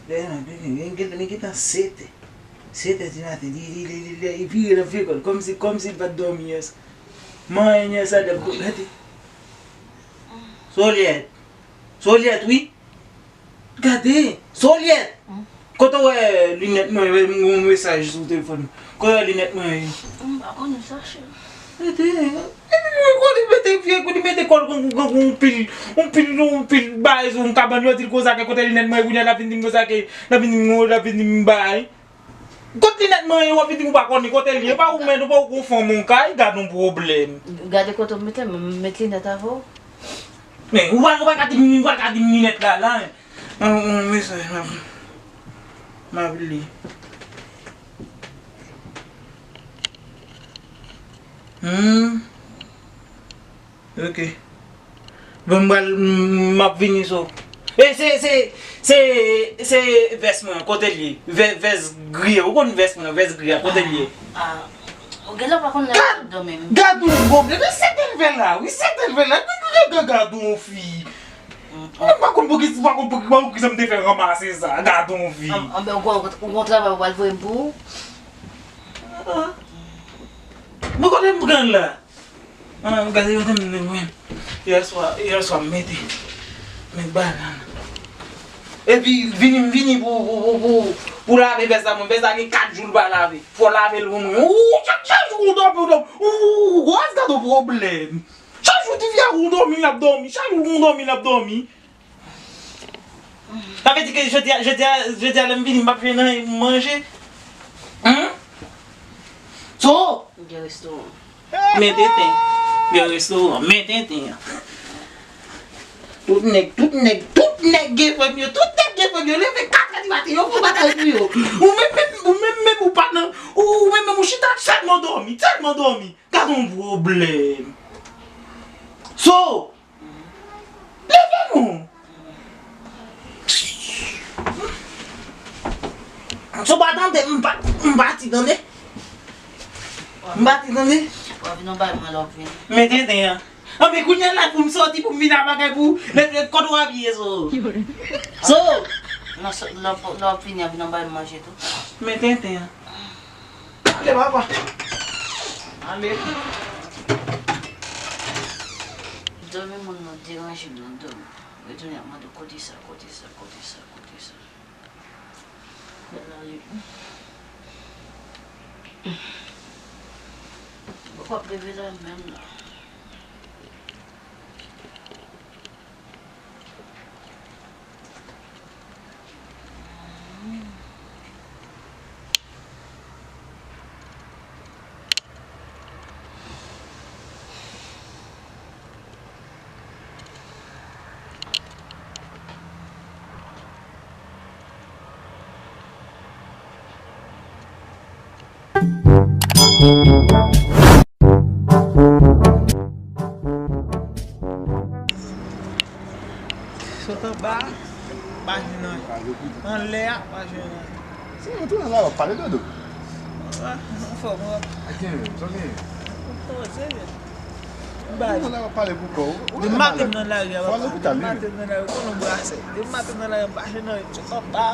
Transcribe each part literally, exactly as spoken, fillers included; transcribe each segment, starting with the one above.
Lè nan bebe, gen, gen, gen tan sèt è. Sèt è di maten, li, li, li, li, li, li vire nan vye kò l, kòmsi, kòmsi li pa t dòmi yè swa. Manyen yè swa, l ap gade. Solyèt. Solyèt, wi. Gade. Solyèt. Kote w wè linèt mwen, wè m gen yon mesaj sou telefòn. Kote w wè linèt mwen ye? M pa konnen sa, cheri. Mete, epi mwen konnen mete vye kou, li mete kò l kon, kon, kon yon pil, yon pil, yon pil bagay sou yon kabann, yo di l konsa ke kote linèt mwen ye, kounye a l ap vin di m konsa ke, l ap vin di m, l ap vin di m bagay. Kot linèt mwen ye, w ap vin di m ou pa konnen kote l ye, pa ou menm, ou pa ou gon fanm yon kay, gad yon pwoblèm. Gade kote w mete, m met linèt avè w. Men, ou pa, ou pa ka di m, ou pa ka di m linèt la, la. Yon, yon mesaj m ap, m ap li. Hmm. Ok. Bon, m pral, m, m ap vini sou. E se, se, se, se vès mwen, kote l ye? Vè-, vès gri a, ou konn vès mwen, vès gri a, kote l ye? Ah, ah. Ou genlè pa konn lè l ap dòmi. Gad yon pwoblèm, e sèt è l fè la, wi, sèt è l fè la, gad, gad, gad yon fi. Mwen pa konn poukisa, pa konn poukisa, pa konn poukisa m te fè ranmase sa. Gad yon fi. Anben, ou gon, ou gon travay ou pral voye m pou ou? Ah. Mwen kote m pran l la? Ah, gade yo te mennen mwen. Yè swa, yè swa m mete. Men bannan. Epi vini, m vini pou, pou, pou, pou, pou lave vès la, mwen vès la gen kat jou l pa lave. Fò w lave l pou mwen. Ou, chak, chak jou ou dòmi, ou dòmi. Ou, ou, ou, ou, gad yon pwoblèm. Chak jou ti fi a ou dòmi, l ap dòmi. Chak jou ou dòmi, l ap dòmi. Sa vle di ke jodi a, jodi a, jodi a lè m vini, m p ap jwenn anyen pou m manje? Humm? So? Gen restoran. Men tenten. Gen restoran. Men tenten an. Tout nèg, tout nèg, tout nèg gen fanm yo, tout nèg gen fanm yo, leve kat è di maten, yo fè batay pou yo. Ou menm, menm, ou menm, menm, ou pa nan, ou, ou menm, menm, ou chita sèlman dòmi, sèlman dòmi. Gad yon pwoblèm. So, leve non. Si w pa tande, m pa, m pati tande. M pati tande. W ap vin anba mwen lè w vini. Men tenten an. Anben kounye a la pou m sòti pou m vin a bagay pou lè, lè, kote w ap ye so. So. Non, so, lè w, lè w vini a vin anba manje tou. Men tenten an. Ale, papa. Ale. Dòmi moun nan deranje m nan dòmi. Retounen ap mande kote sa, kote sa, kote sa, kote sa. Bèl ale. Ou p ap leve la menm la. Sot anba, pa jwenn anyen. Anlè a, pa jwenn anyen. Se yon tou nan la w ap pale dodo. Ah, anfòm, w ap. Ak gen menm, sa gen. Poze menm. Ou nan la w ap pale pou kò w. Ou nan malad. Depi maten m nan lari a, papa. Depi maten m nan lari, konnen w brase. Depi maten m nan lari a, m pa jwenn anyen. Sot anba.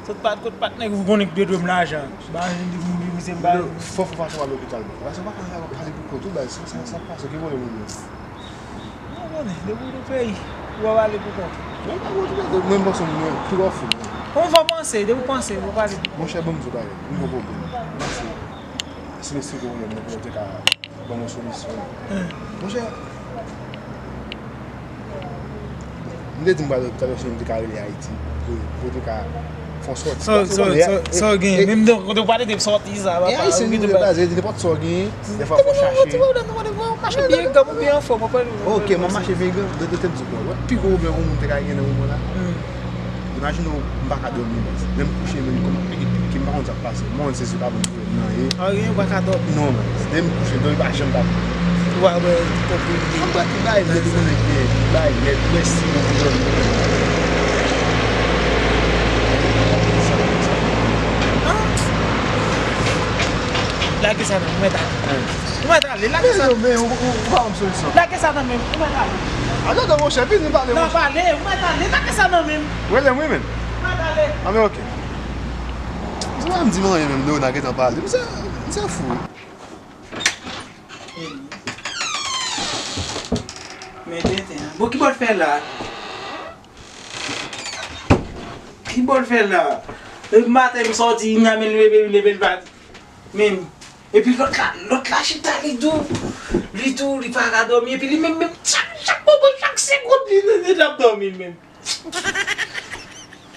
Sot pa kot patnè ki konnen ki te dwe m lajan. Ba, di pou m di misye m ba. Fò, fò fason al lopital, bro. Paske w pa ka pale pou kont ou, baz. Sa, sa, sa pase, ki pwoblèm ou gen? Non, konnen, depi w nan peyi, ou pa pale pou kont ou. Mwen pa kont ou, mwen, mwen panse mwen twò fou. Kòman w fè panse, depi w panse, ou pale. Monchè, ban m di w bagay, m gon pwoblèm. Si, si mesye gen pwoblèm, mwen te ka ban m yon solisyon. Monchè, m te di m pral lopital, paske m te ka rele Ayiti pou, pou te ka fè yon sòti. Sa, sa, sa, sa w genyen? Menm de kote w pale, te sòti sa, papa. E Ayisyen nou ye, baz, e nenpòt sa w genyen, dèfwa fò w chache. Ti pwoblèm, nou konn mache byen, granm ou byen anfòm, w konprann? Ok, m ap mache byen, granm, de, de, te m di w, wè, pi gwo pwoblèm yon moun te ka genyen nan moman la. Imajine w, m pa ka dòmi, baz. Lè m kouche, menm kò m ap pike, pike, m pa konn sa k pase. Mwen, se, se pa bon pwoblèm nan ye. Anyen, ou pa ka dòmi? Non, baz. Lè m kouche, dòmi pa janm ka vini. Ou pa wè konprann. An pa ti bay, m te konnen gen ti bay, nèt, mwen si mwen pou dòmi. Ah! Lage sa nan, ou mèt ale. Ou mèt ale, lage sa. Men, men, ou, ou, ou pa ban m solisyon. Lage sa nan men m, ou mèt ale. Atann, monchè, vini pale, monchè. Non, pale, ou mèt ale, lage sa nan men m. Rele m, wi, men. Ou mèt ale. Ah, men ok. Misye pa m di m anyen menm, Leona gentan pale. Misye, misye fou wi. Men tenten. Bon, ki bò l fè la? Ki bò l fè la? Depi maten m sòti, m ap leve, leve l pa menm. Epi lòt la, lòt la chita, li tou, li tou, li pa ka dòmi. Epi li menm, menm, chak, chak moman, chak segonn, li, li, li ap dòmi, l menm.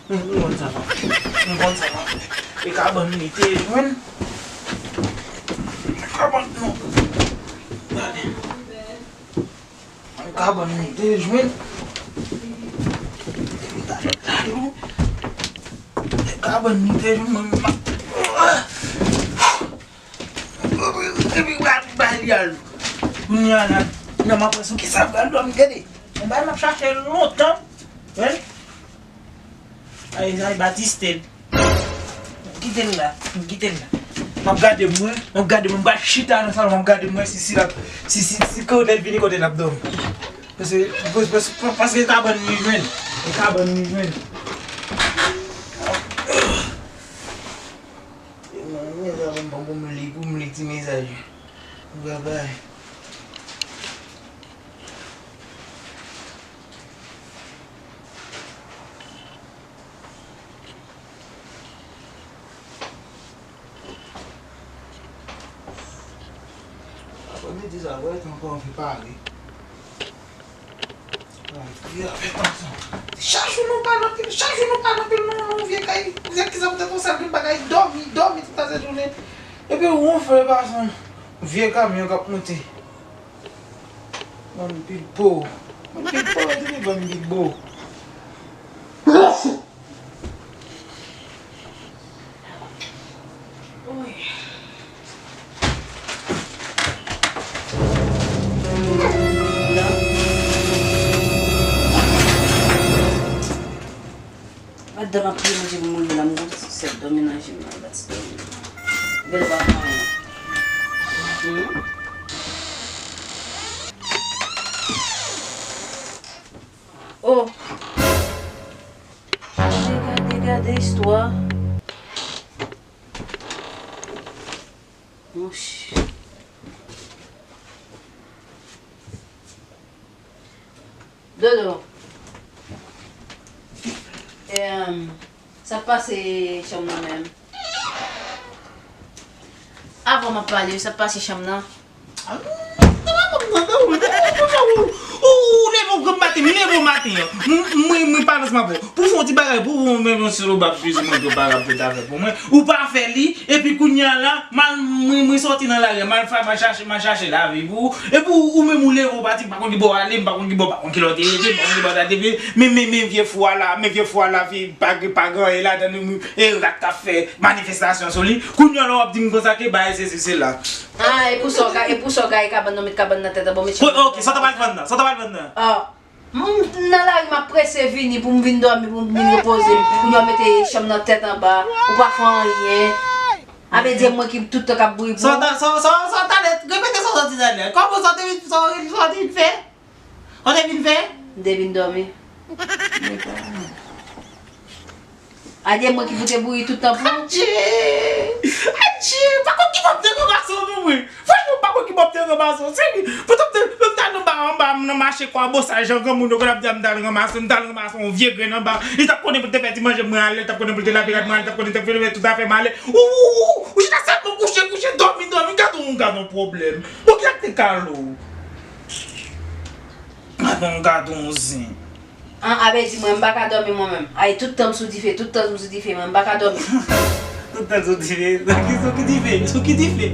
M konn sa, papa. M konn sa, papa. E kabann li te jwenn. Kabann nou. Gade. Kabann nou te jwenn. Gade la, non. Kabann nou te jwenn, mwen, m ap, epi ba, ba li al. Kounye a la, nan m ap wè sou kisa m pral dòmi, gade. Yon bagay m ap chache lontan. Wi. Ay, ay, Batiste. M kite l la, m kite l la. M ap gade mwen, m ap gade mwen, m pral chita nan salon, m ap gade mwen si, si l ap, si, si, si kote l vini, kote l ap dòmi. Paske, paske, paske, paske kabann li jwenn. E kabann li jwenn. E mwen, mwen, sa mwen pran pou m li, pou m li ti mesaj. Babay. Aprèmidi sa, wè, ankò anvi pale. Ay, fè tansyon. Chak jou nou pale anpil, chak jou nou pale anpil, nou, nou vye kay. Ou vye kisa pou te konsa, anpil bagay, dòmi, dòmi tout la se jounen. Epi ou wonfle pasan. Vye kamyon k ap monte. Bann pitbull. Bann pitbull, yo te di bann pitbull. Madanm ap priye Bondye pou m rive la, m gon ti sèt dòmi nan je m nan, bati dòmi. Bèl pa fè anyen. Hmm? Oh! Gade, gade, gade istwa. Monchè. Dodo. Em, sa k pase chanm nan menm? Avan m ap pale, sa k pase chanm nan? Ah, non, non, non, non, non, non, non, non, non, non. Ou, ou, ou leve w granm maten, m leve w maten an. M, m, mwen, mwen pa nan seman pou, pou fè yon ti bagay, pou ou menm yon solo bab, plizyè moun yo pa rap tout afè pou mwen. Ou pa fè li, epi kounye a la, m al, mwen, mwen sòti nan lari a, m al fè, m al chache, m al chache lavi pou ou. Epi ou, ou menm ou leve w pati, m pa konn ki bò w ale, m pa konn ki bò, m pa konn ki lè w te leve, m pa konn ki bò w ta leve. Men, men, men vye fou a la, men vye fou a la, vye pa, pa gen anyen ladan l, e rat k ap fè manifestasyon sou li. Kounye a la w ap di m konsa ke bagay sesi sela. Ah, e pou sa w ka, e pou sa w gaye kabann nan, met kabann nan tèt an, bon, met chanm nan. Ok, sa w ta pral vann nan, sa w ta pral vann nan? Ah. M nan lari, m ap prese vini pou m vin dòmi, pou m vin repoze m. Kounye a w mete chanm nan tèt anba, ou pa fè anyen. A vle di mwen ki tout tan k ap bouyibou. Sa w ta, sa, sa, sa w ta lè, repete sa w sòti talè. Kòman sa w te vin, sa w, sa w te vin fè? Sa w te vin fè? M te vin dòmi. Adye mwen ki pou te bouyi tout tan pou ou. Adje! Adje! Pa konn ki bò m te ranmase w non mwen. Franchman, m pa konn ki bò m te ranmase w. Seri, poutan m te, m t al anba, anba, nan mache Kwabosaj, jan granmoun yo konn ap di a, m t al ranmase, m t al ranmase yon vye grenn anba. Li t ap konnen pou l te fè ti manje mwen ale, li t ap konnen pou l te lave rad mwen ale, li t ap konnen pou l te fè tout afè m ale. Ou, ou, ou, ou chita sèlman kouche, kouche, dòmi, dòmi, gad yon, gad yon pwoblèm. Bon, ki sa k te kale w? Gad yon, gad yon zen. An, a vle di mwen, m pa ka dòmi mwen menm. Ay, tout tan m sou dife, tout tan m sou dife, mwen, m pa ka dòmi. Tout tan sou dife? Sou ki, sou ki dife? Sou ki dife?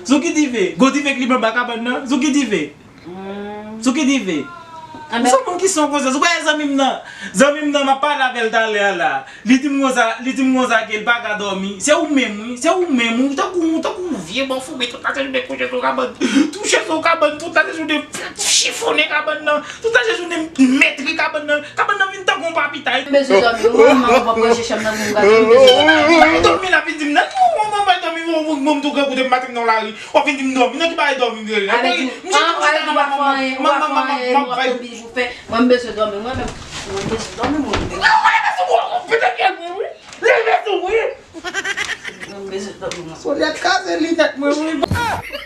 Sou ki dife? Gwo dife k limen anba kabann nan? Sou ki dife? Hmm. Sou ki dife? Anben. Ou se moun ki san konsyans. Ou pa wè zanmi m nan? Zanmi m nan, m ap pale avè l talè a la. Li di m konsa, li di m konsa ke l pa ka dòmi. Se ou menm, wi. Se ou menm, wi. Tankou, tankou yon vye bò foube, tout lajounen kouche sou kabann. Touche sou kabann, tout lajounen chifonnen kabann nan. Tout lajounen metre kabann nan. Kabann nan vin tankou yon papitay. M bezwen dòmi. Ou manman ou pap ranje chanm nan pou m gade. M bezwen dòmi. M ap dòmi la, vin di m nan. Ou manman dòmi, ou, ou, ou, m tou grangou depi maten m nan lari. W ap vin di m dòmi. Nan ki bagay dòmi m rele? Avè di, m chita, ah, m chita nan, m ap, m ap, m ap, m ap, m ap, m ap, m ap, mwen, m bezwen dòmi, mwen menm. Mwen bezwen dòmi, mwen menm. Ou leve sou mwen, ou pete fyèl mwen, wi. Lè Sonia kraze linèt mwen wi.